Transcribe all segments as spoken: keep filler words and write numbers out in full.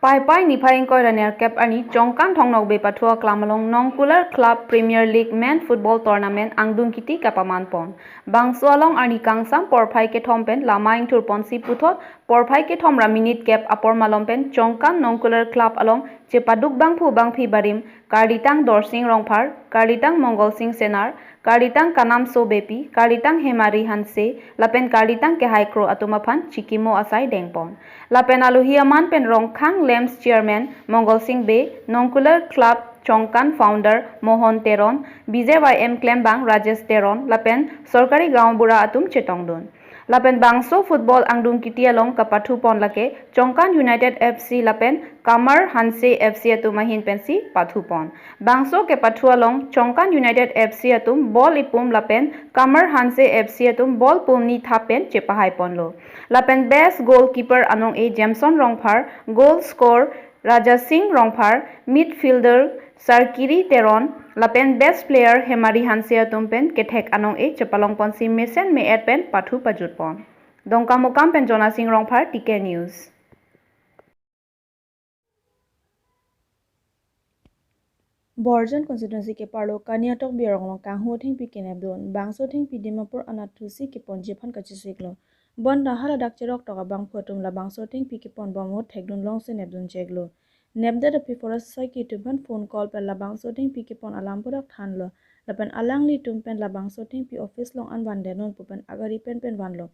Paipai niphai ingkoi ra nerkep arni Chongkan Thongnokbe pathu aklam along Nongkular Club Premier League Men Football Tournament angdung kiti kapaman pon. Bangso along arni kangsam porphai kethom pen lama ingthur ponsi puthot porphai kethom ra minute kep apor malom pen Chongkan Nongkular Club along chepaduk bangphu bangphi barim karlitang Dorsing Rongphar, karlitang Mongol Sing Senar, karlitang Kanamso Beypi, karlitang Hemari Hanse, lapen karlitang Kehai Kro atum aphan chikimo asai dengpon. Lapen alohi aman pen Rongkhang Lamps Chairman Mongol Sing Bey, Nongkular Club Chongkan Founder Mohon Teron, B J Y M klembang Rajesh Teron, lapen Sorkari Gaonbura atum chetongdun. Lapen bangso football angdung kiti along kapathu pon lake Chongkan United F C lapen Kamar Hanse F C atum ahin pensi pathu pon. Bangso kepathu along Chongkan United F C atum ball ipum lapen Kamar Hanse F C atum ball pumni thap pen chepahai ponlo. Lapen best goalkeeper anong-e Jameson Rongphar, goal score Raja Sing Rongphar, midfielder Sarkiri Teron, lapen best player Hemari Hanse atum pen kethek anong-e chepalong ponsi mesen me-et pen pathu pajut pon. Dongkamukam pen Jona Sing Rongphar, T K News. Borjan constituency keparlo Kaniatokbi arong along kanghu thengpi kenepdun, bangso thengpi Dimapur anatthu si keponji aphan kachesiklo. Bonta haladak cheroktok abangphu atum labangso thengpi keponbom ahut thekdun longsi nepdun cheklo. Nepdet aphi Forest Society atum aphan phone call pen labangso thengpi kepon alam pudak thanlo. Lapen alanglitum pen labangso thengpi office along an vandetnon pu pen agari pen pen vanlo.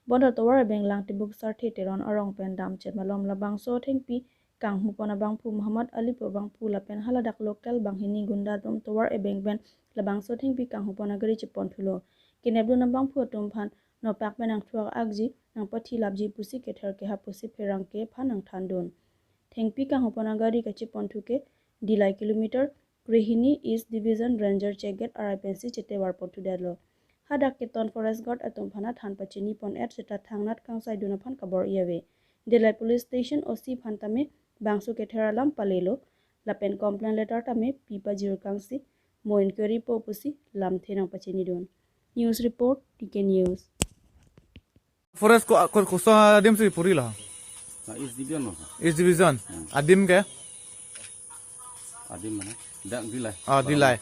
Bonta tovar ebeng Langtibuk Sarthe Teron arong pen damchet malom labangso thengpi kanghu pon abangphu Muhammad Ali pu abangphu lapen haladak local banghini gunda atum tovar ebeng pen labangso thengpi kanghu pon agari cheponthulo. Kenepdun abangphu atum aphan nopak pen nangthu-ak-ji, nangpathi lapji pusi kether kehap pusi pherangke aphan nangthandun. Thengpi kanghu pon agari kacheponthu ke Dillai kilometer krehini East Division Ranger check gate arai pensi chetevar ponthudetlo. Hadak keton Forest Guard atum aphan athan pachini pon-et seta thangnat kangsaidun aphan kabor-i ave. Dillai Police Station O C aphan tame bangso kether alam palelo, lapen complaint letter tame pi pajirkangsi mo inquiry po pusi lamthe nangpachinidun. News report, T K News. Forest ko, ko, koson adim si purilo? Na East Division lo. East Division. Hmm. Adim ke? Adim mana? Dak Dillai. Ah, Dillai.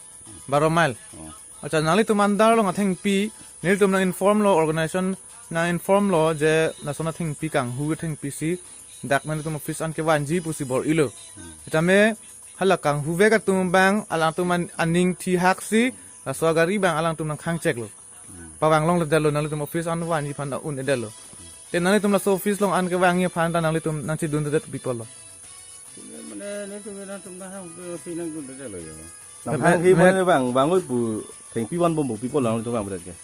Baro mile. Oh. Acha, nanglitum under along athengpi, nelitum nang inform lo, organization nang inform lo je lason athengpi kanghu thengpi si dak nanglitum office an kevanji pusi bor-ilo. Hmm. Tame hala kanghu vek atum abang alangtum an-, aning thihak si laso agari abang alangtum nangkhangcheklo. Pavang longledetlo, nanglitum office an vanji aphan un-edetlo. Te nanglitum laso office along an kevangji aphan ta nanglitum nangchedundedet pi apotlo? Mane, netum, netum nanghang si nangdundedetlo ya. Nanghang hi mane vang, vangvoi pu thengpi vanbom pu pi apotlo nanglitum vangvedet ke?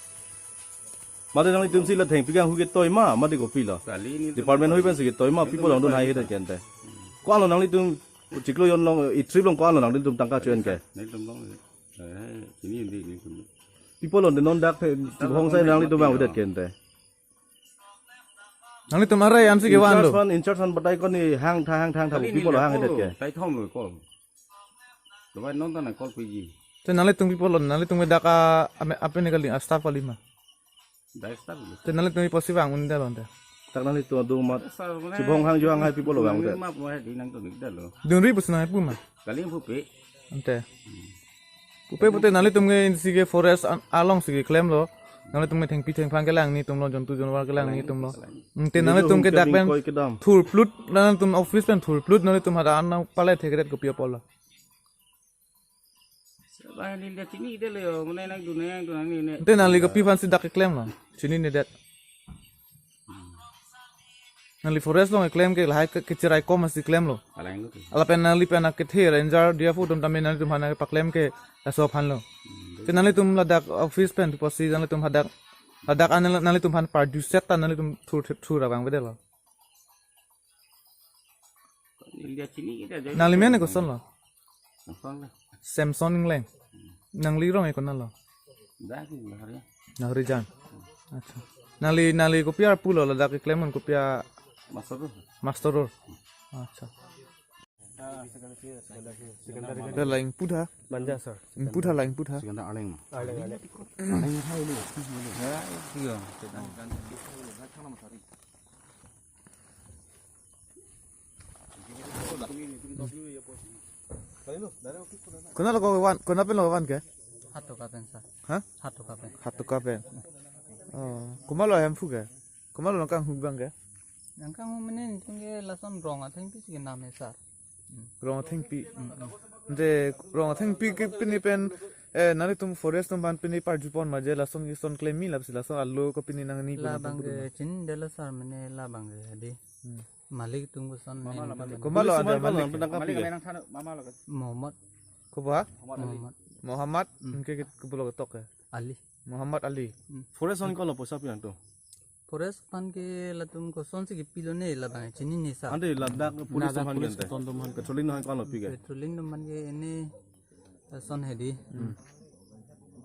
Mate nanglitum si la thengpi kanghu ketoi ma, mate kopilo? Kali ni department hoi pensi ketoi ma, pi apotlo nangdun haihedet ke ante? Ko-anlo nanglitum chiklo jon along, e trip along ko-anlo nanglitum tangka cho-en ke? Netum long. Eh, ini, ini, ini. Pi apotlo de non dak the, chibong sai nanglitum vangvedet ke ante? Nanglitum arai ansi kevan lo. In charge aphan, in charge aphan batai ko ni hangtha, hangtha, hangtha, kali pi apotlo hanghedet ke? Tai thom lo call. Dabai non ta na call piji. Te nanglitum pi apotlo, nanglitum ke dak a, ame, ape ne kali, a staff kali ma? Dak staff lo. Te nanglitum pi apotsi vang-un-edetlo ante? Tak nanglitum adung mat. Sir, mane chibong hang juang hai pi apotlo vangdet? Ma pu hai di nangtum-ikdetlo. Dunri pusi nang pu ma? Kali pupe. Ante. Pupe pute nanglitum ke insi ke forest an-, along si keklemlo. Nanglitum ke thengpi thengphang kelang nelitum lo, jontu jonwar kelang nelitum lo. Ante nanglitum ke dak pen ingkoi kedam. Thurphlut, nanglitum office pen thurphlut, nanglitum hadak an nangpale thekret kopi apotlo? Ba neli dak chinidetlo yo, mane nangdun nangdun nang ni ne. Ante nangli kopi aphansi dak keklemlo? Chininedet. Nangli forest along keklem ke lahai ke, kecherai kom asi klemlo. Alang lo ke. Lapen nangli pen akethe ranger D F O atum tame nanglitum aphan paklem ke laso aphanlo. Te nanglitum ladak office pen pi apotsi nanglitum hadak, hadak an nanglitum aphan parduset ta nanglitum thur, thur abang bedetlo? Neli dak chini kita aja. Nangli men kosonlo? Samson le. Samson Engleng. Nangli rong e konatlo? Dak ke Nahari. Naharijan. Acha. Nangli, nangli kopi arpu lo, ladak keklem un kopi a? Master tu. Master role. Acha. Hala ingpu tha. Manja, sir. Ingpu tha, hala ingpu tha. Aleng, aleng. Aleng, aleng. Aleng hai ni. Ya, iya. Konat lo ko van, konat pen lo van ke? Hatoka pen, sir. Ha? Hatoka pen. Hatoka pen. Oh, komatlo ahemphu ke? Komatlo nangkanghu abang ke? Nangkanghu mene nelitum ke lason rong athengpi si kenam he, sir. Rong athengpi. Mm, mm. Ante rong athengpi ke pini pen, eh, nanglitum forest atum aphan pini parjupon ma je lason kison klemji lapsi lason alo ko pini nangni pun Labang nangtum ke pudun ma? Chinidetlo, sir, mene labang ke hadi. Hmm. Malik atum koson Mama nen lama kopi. Komatlo Police ada man malik? Kopi nang Malik pika? Kami nang thana mama lo kan. Muhammad. Kopi ha? Muhammad Ali. Muhammad. Muhammad. Hmm. Anke ke kopi lo ketok ke? Ali. Muhammad Ali. Hmm. Forest ason ko lo poisa pinang to. Forest aphan ke latum kosonsi kepilo ne labang chinine, sir. Ante ladak police Ladak atum aphan police ke ante. Atum aphan. Patrolling atum aphan ko lo pika? Patrolling atum aphan ke ini lason hedi. Hmm.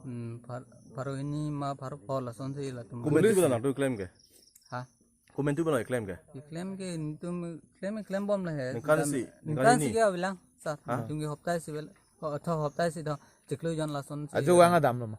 Hmm, phar-, pharo hini ma pharo pho lasonsi latum. Komantu Police. Bela nangtum claim ke? Ha? Komantu bela claim ke? Claim ke nelitum claim, claim bom le he. Ningkan si, ningkan ningkan si ini. Ke avelang, sir. Ha? Nelitum ke hopta isi bel, ho, tho hopta isi tho, chiklo jon lasonsi. Ajo vang adam lo ma?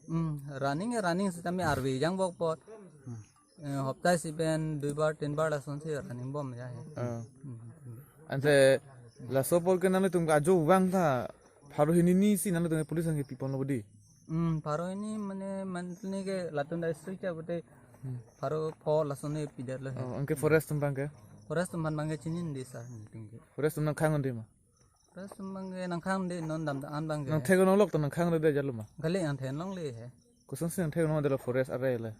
Hmm, running, running sitame arve jang bok pot. Hmm. Eh, hopta isi pen dui bar, tin bar lasonsi running bom ya he. Ah. Hmm, hmm. Ante laso apor ke nanglitum ke ajo vang ta pharo hini ni si nanglitum ke police atum ke pipon lo bodi? Hmm, pharo hini mane monthly ke latum da isi cha bote Hmm. Pharo pho lason ne pidetlo he. Oh, anke forest atum abang ke? Forest atum aphan abang ke chinine, sir, nelitum ke. Forest atum nangkhang un-e ma? Forest atum abang ke nangkhang un-e non dam an abang ke. Nangthek un-e lok to nangkhang un-e jalo ma? Kali nangthek longle he. Kosonsi nangthek un-e detlo forest area le?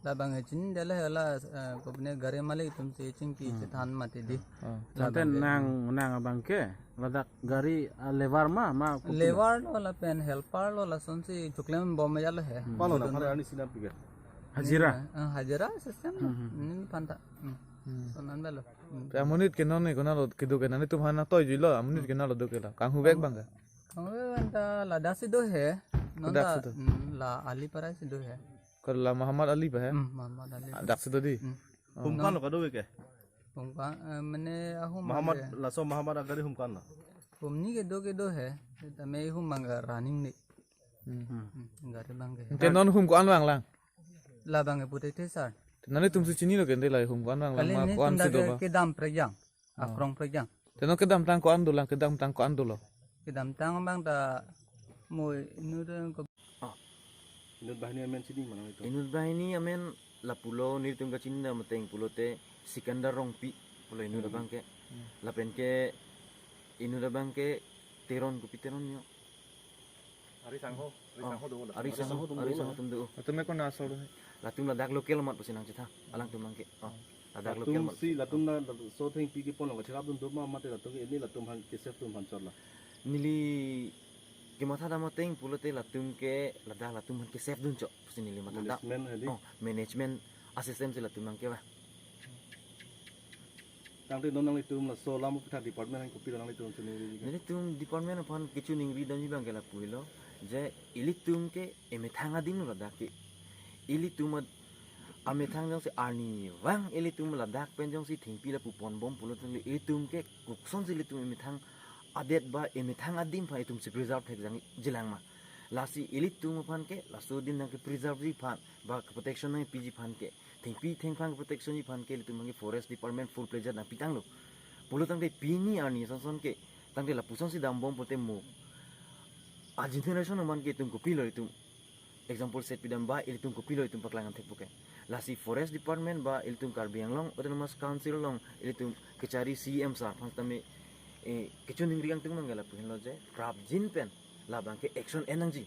Labang ke chinidetlo he la, eh, kopine gari malik atum si chingki Hmm. chethan mati di. Oh. Labang Tangte ke. Nang, nang abang ke ladak gari, ah, lever ma, ma kopine? Lever lo lapen helper lo lasonsi choklem bom jalo he. Hmm. Palo na Betul. Pharo arni si nangpi ke? Hajira? Ah, hajira system lo. Hmm, hmm. Ini panta. Hmm. Hmm. Sonan belo. Hmm. Te amonit ke non ne konatlo kedo ke nanglitum aphan nangtoijuilo, amonit ke nalo do ke la. Kanghu vek abang ke? Kanghu vek abang ta ladak si do he. Non Ladak ta, si do. Hmm, la Ali para si do he. Ke la Muhammad Ali pa he? Hmm, Muhammad Ali. Ah, dak si do di? Hmm. Oh. Hum ko-an lo kado ke? Hum ko-an, eh, mane ahum Muhammad abang ke. Laso Muhammad agari hum ko-an lo? Hum ni kedo kedo he. Tame hum abang ke running ni. Hmm. Hmm, gari abang ke. Ante non hum ko-an vanglang? Labang ke pute te sir. Nanglitum si chinilo ke ante la hum ko-an vanglang Kali ma nelitum ko-an si dak do ke ba? Kedam prekjang. Oh. Akrong prekjang. Te non kedamtang ko-an dolang, kedamtang ko-an dolo? Kedamtang abang ta mo inut ko. Ah. Inut banghini amen chini ma nanglitum? Inut banghini amen lapulo nelitum kachini amateng pulote Sikandar Rongpi pulo inut Hmm. abang ke. Hmm. Lapen ke inut abang ke Teron, kopi Teron yo. Ari Sangho, Ari Oh, Sangho dolo. Ari Ari Sangho, Sangho atum Ari dolo. Sangho atum do. Atum ke kona asor do? Latum ladak local amat pusi nangchethan. Alangtum abang ke. Oh, ladak local Latum amat. Si, latum na, latum so thengpi kepon lo, cherap dun do ma mate latum ke ini latum aphan ke save atum aphan chot lo. Neli kematha dam ateng pulote latum ke ladak latum aphan ke save dun chot pusi neli matha dam. Management hadi? Oh, management asystem si latum abang ke ba. Tangte non nanglitum laso alam aphuthak department aphan kopilo nanglitum choningri ke? Nelitum department aphan kechoningri damji abang ke lapu helo, je ilitum ke emethang adim lo ladak ke. Ilitum ad-, amethang jongsi arnivang ilitum ladak pen jongsi thengpi lapu ponbom pulote ilitum ke koksonsi ilitum emethang adet ba emethang adim aphan itum si preserve thekjangjilang ma. Lasi ilitum aphan ke laso adim nangke preserve ji aphan ba protection nangpiji aphan ke, thengpi thengphang protection ji aphan ke ilitum abang ke forest department full fledged nangpitanglo. Pulo tangte pini arni asonson ke tangte lapusonsi dambom pulote mo a generation aman ke itum kopilo itum example set pidam ba ilitum kopilo itum paklang thekpo ke. Lasi forest department ba ilitum Karbi Anglong Autonomous Council along ilitum kechari C M sir aphan tame, eh, kechoningri angtung abang ke lapu henlo je prapjin pen labang ke action en nangji.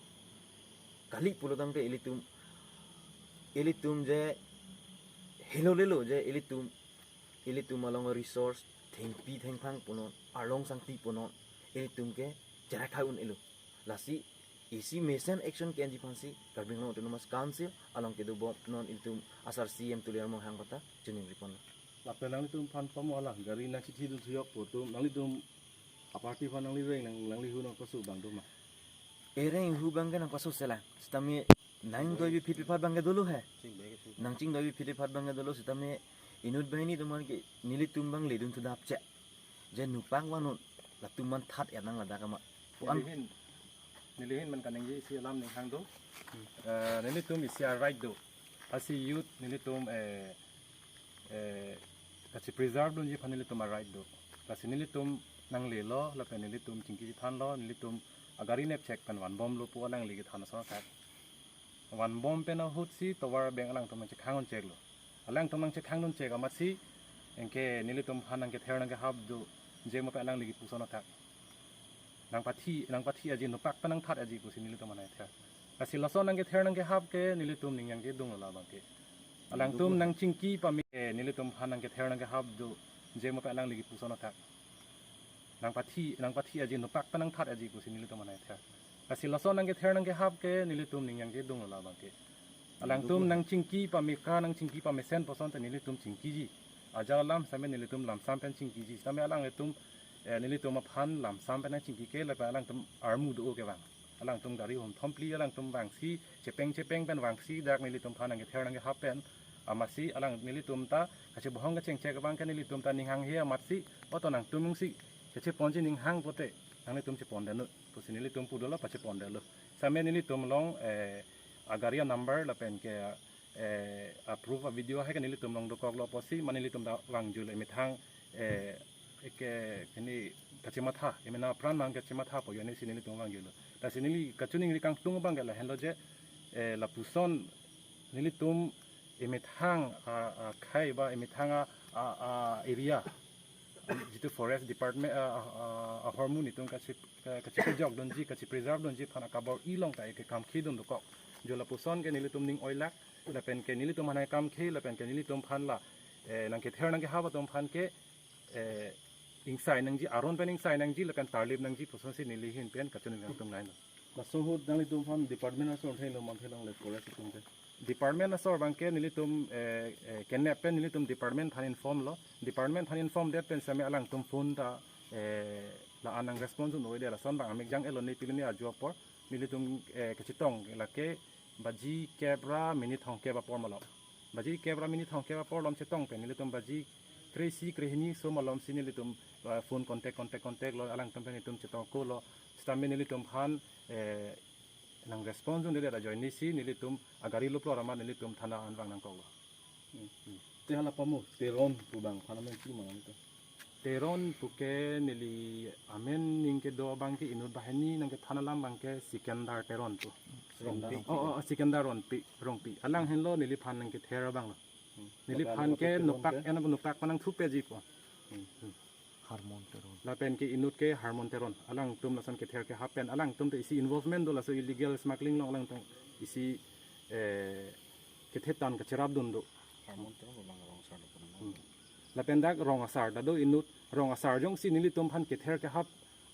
Kali pulo tangte ilitum, ilitum je helo lelo je ilitum, ilitum along resource thengpi thengphang punon, arlong sangti punon, ilitum ke cherai khai un-elo. Lasi isi mesen action ke-enji aphansi Karbi Anglong Autonomous Council along kedobom non ilitum asar C M Tuliram Ronghang aphan ta choningri pon. Lapen nanglitum aphan pamo hala gari nangchithi dun thuyok po atum nanglitum aparty aphan nangli reng nang, nangli hu nangpasu abang do ma? Ereng hu abang ke nangpasu selang. Sitame nangchingdoi bipit biphat abang ke dolo he. Nangchingdoi bipit biphat abang ke dolo sitame inut banghini atum abang ke nelitum abang ledun thu dap che. Je nupak vanun latum man that ya nang ladak amat. Puan. Nelihin, nelihin man kaningje isi alam ninghang do. Hmm. Eh, nelitum isi a-right do. Lasi youth nelitum, eh, eh, kachi-preserve dunji aphan nelitum a-right do. Lasi nelitum nanglelo, lapen nelitum chingki chethanlo, nelitum agari nepchek pen vanbomlo pu alangli kethan ason athak. Vanbom pen ahutsi tovar abeng alangtum nangchekhang uncheklo. Alangtum nangchekhang unchek amatsi, anke nelitum aphan nangkether nangkehap do, jengma pen alangli kipu ason athak. Nangpathi, nangpathi aji, nopak pen nangthat aji pusi nelitum aphan nangther. Lasi lason nangkether nangkehap ke nelitum ning yang kedung lo labang ke. Alangtum nangchingki pame, eh, nelitum aphan nangkether nangkehap do, jengma pen alangli kipu ason athak. Nangpathi, nangpathi aji, nopak pen nangthat aji pusi nelitum aphan nangther. Lasi lason nangkether nangkehap ke nelitum ning yang kedung lo labang ke. Alangtum nangchingki pameka, nangchingki pamesen puson ta nelitum chingkiji. Ajat alam same nelitum lamsam pen chingkiji. Same alanglitum, eh, nelitum aphan lamsam pen nangchingki ke lapen alangtum armu do kevang. Alangtum gari humthompli alangtum vangsi, chepeng chepeng pen vangsi, dak nelitum aphan nangkether nangkehap pen. Amatsi alang nelitum ta kachebohong kachengchek abang ke nelitum ta ning hanghe amatsi, oto nangtum jongsi kacheponji ning hang pote, nanglitum chepondetnon pusi nelitum pu dolo, pachepondetlo. Same nelitum along, eh, agari anumber lapen ke, eh, a-proof a-video hai ke nelitum along dokoklo pusi, mane nelitum ta vangjulo emethang, eh, eke kini kachematha, emena apran mang kachematha pu ajoine si nelitum vangjulo. Lasi neli kachiningri kangtung abang ke lahenlo je, eh, lapuson nelitum emethang a, akhei ba emethang a, a, a-area, jitu forest department, a, a, a, ahormu nelitum kachi, ka, kachipejok dunji, kachipreserve dunji aphan akabor-i along ta eke kamkhe dun dokok. Jo lapuson ke nelitum ning oilak, lapen ke nelitum aphan nangkamkhe, lapen ke nelitum aphan la, eh, nangkether nangkehap atum aphan ke, eh, ingsai nangji, aron pen ingsai nangji, lapen tarlip nangji puson si neli ahin pen kachiningri kangtung lahenlo. Laso ahut nanglitum aphan department asor thelo manthe longle forest atum ke? Department asor abang ke nelitum, eh, eh, kenep pen nelitum department aphan inform lo. Department aphan inform det pen same alangtum phone ta, eh, la-an nang response un-oide, lason abang amek jang-etlo, ne pilo ne ajo apor. Nelitum, eh, kachetong lake baji kep ra minute thomkep apor malom. Baji kep ra minute thomkep apor malom chetong pen nelitum baji kre-isi krehini aso malom si nelitum, eh, phone contact, contact, contact lo, alangtum pen nelitum chetong ako lo. Sitame nelitum aphan, eh, nang response un-edet ajoine si nelitum agari luplo amat nelitum thana an vang nangkoklo. Hmm. Te hala pamo, Teron pu abang aphan amen pi ma nangtum? Teron pu ke neli amen ning kedo abang ke inut banghini nangkethan alam abang ke Sikandar Teron pu. Sikandar. Oh, oh, Sikandar Rongpi, Rongpi. Alang henlo neliphan nangkether abang lo. Hmm. Neliphan ke nopak, en nopak pen nangthupeji pu. Hmm. Harmon Teron. Lapen ke inut ke Harmon Teron. Alangtum lason kether kehap pen. Alangtum te isi involvement do laso illegal smuggling along alangtum isi, eh, kethetan kacherap dun do. Harmon Teron abang rong asar do pu nang. Hmm. Lapen dak rong asar ta do inut, rong asar jongsi nelitum aphan kether kehap,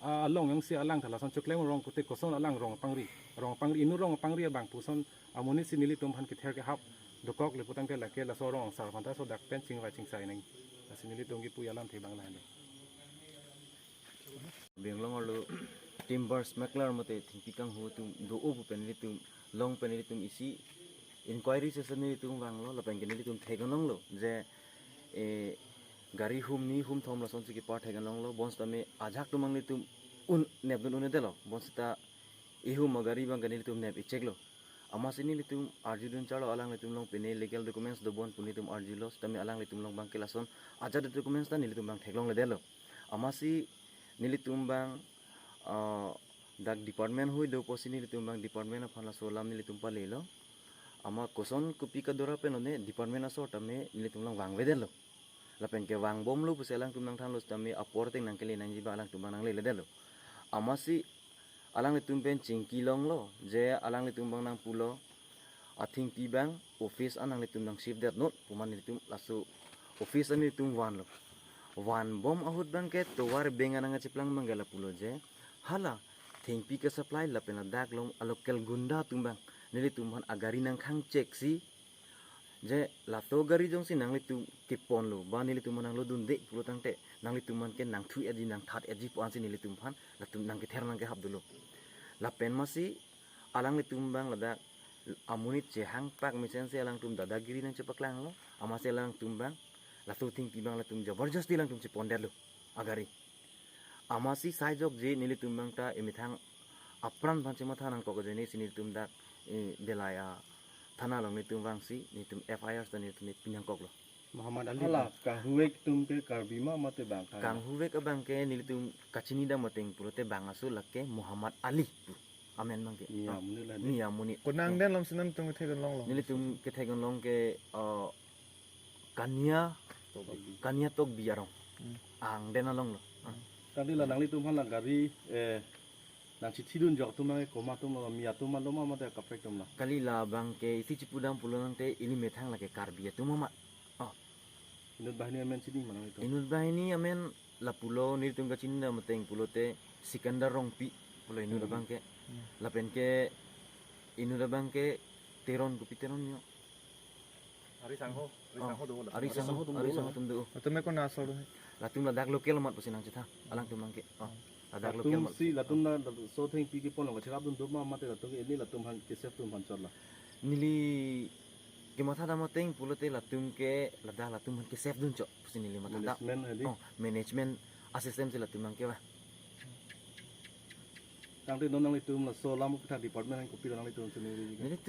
ah, along jongsi alang ta lason choklem rong pute koson alang rong apangri. Rong apangri, inut rong apangri abang puson amonit si nelitum aphan kether kehap dokokle putangte lake laso rong asar aphanta so dak pen chingvai chingsai nang. Lasi nelitum kipu alamthe abang lahenlo. Benglong arlo timber smuggler mate thengpi kanghu atum do-o pu pen nelitum along pen nelitum isi inquiry session nelitum vanglo lapen ke nelitum theklonglo je, eh, gari hum ni hum thom lasonsi kepar theklonglo, bonsitame ajahak atum abang nelitum un nepdun un-edetlo, bonsita ihum agari abang ke nelitum nep-icheklo. Amatsi nelitum arjudun charlo alanglitum along pine legal documents dobom pu nelitum arjulo, sitame alanglitum along abang ke lason ajat documents ta nelitum abang theklongledetlo. Amatsi nelitum abang, ah, dak department hui do pusi nelitum abang department aphan laso alam nelitum palelo. Amat koson kopi kadora pen lone department asor tame nelitum along vangvedetlo. Lapen ke vangbomlo pusi alangtum nangthanlo sitame apor ateng nangkele nangji abang alangtum abang nangleledetlo. Amatsi alanglitum pen chingki longlo je alanglitum abang nangpulo, athengpi abang office an nanglitum nang shift detnon pu mane nelitum laso office an nelitum vanlo. Vanbom ahut abang ke tovar abeng an nangkacheplang abang ke lapulo je hala thengpi ke-supply lapen ladak along a-local gunda atum abang nelitum aphan agari nangkhangchek si je laso gari jongsi nanglitum keponlo ba nelitum aphan nanglodunde pulo tangte nanglitum aphan ke nangthu-etji nangthat-etji pu ansi nelitum aphan latum nangkether nangkehap dolo. Lapen amatsi alanglitum abang ladak amonit chehangpak mesensi alangtum dadagiri nangchepaklanglo. Amatsi alangtum abang laso thengpi abang latum jabardasti alangtum chepondetlo agari. Amatsi sai jokje nelitum abang ta emethang apran aphan chematha nangkok ajoine si nelitum dak, eh, Dillai athana along nelitum vangsi nelitum F I R ta nelitum pi nangkoklo. Muhammad Ali. Hala kanghuek atum ke Karbi ma mate bang kang? Kanghuek abang ke nelitum kachini dam ateng pulote bang aso lake Muhammad Ali pu amen abang ke. Ni amonit la de. Ni amonit. Konat angdeng alam si nangtum kethek-un longlo? Nelitum kethek-un long ke, uh, Kania, Tokbi. Kania Tokbi arong. Hmm. Angdeng along lo. Ah. Tangte la nanglitum hala gari, eh, nangchithidun jok atum nang komat atum lo, Miya atum ma lo ma mate kaprek atum lo? Kali, labang ke isi chipu dam pulo tangte ili methang lake Karbi atum ma. Oh. Inut banghini amen chini ma nanglitum? Inut banghini amen lapulo, nelitum kachini dam ateng pulote Sikandar Rongpi pulo inut, hmm, abang ke. Hmm. Lapen ke inut abang ke Teron, kopi Teron yo. Ari Sangho, Ari, oh, Sangho do la. Ari Sangho, Ari Sangho atum do. Atum ke konat asor do? Latum ladak local amat pusi nangchetha, alangtum abang ke. Oh. Ladak local amat. Latum si, latum na, laso thengpi kepon lo, kacherapdun do ma mate latum ke ili latum aphan ke-save dun aphan chot lo? Neli kematha dam ateng pulote latum ke ladak latum aphan ke-save dun chot pusi neli matha dam. Management hadi? Oh, management a-system si latum abang ke ba. Tangte non nanglitum laso alam aphuthak department aphan kopilo nanglitum chini? Nelitum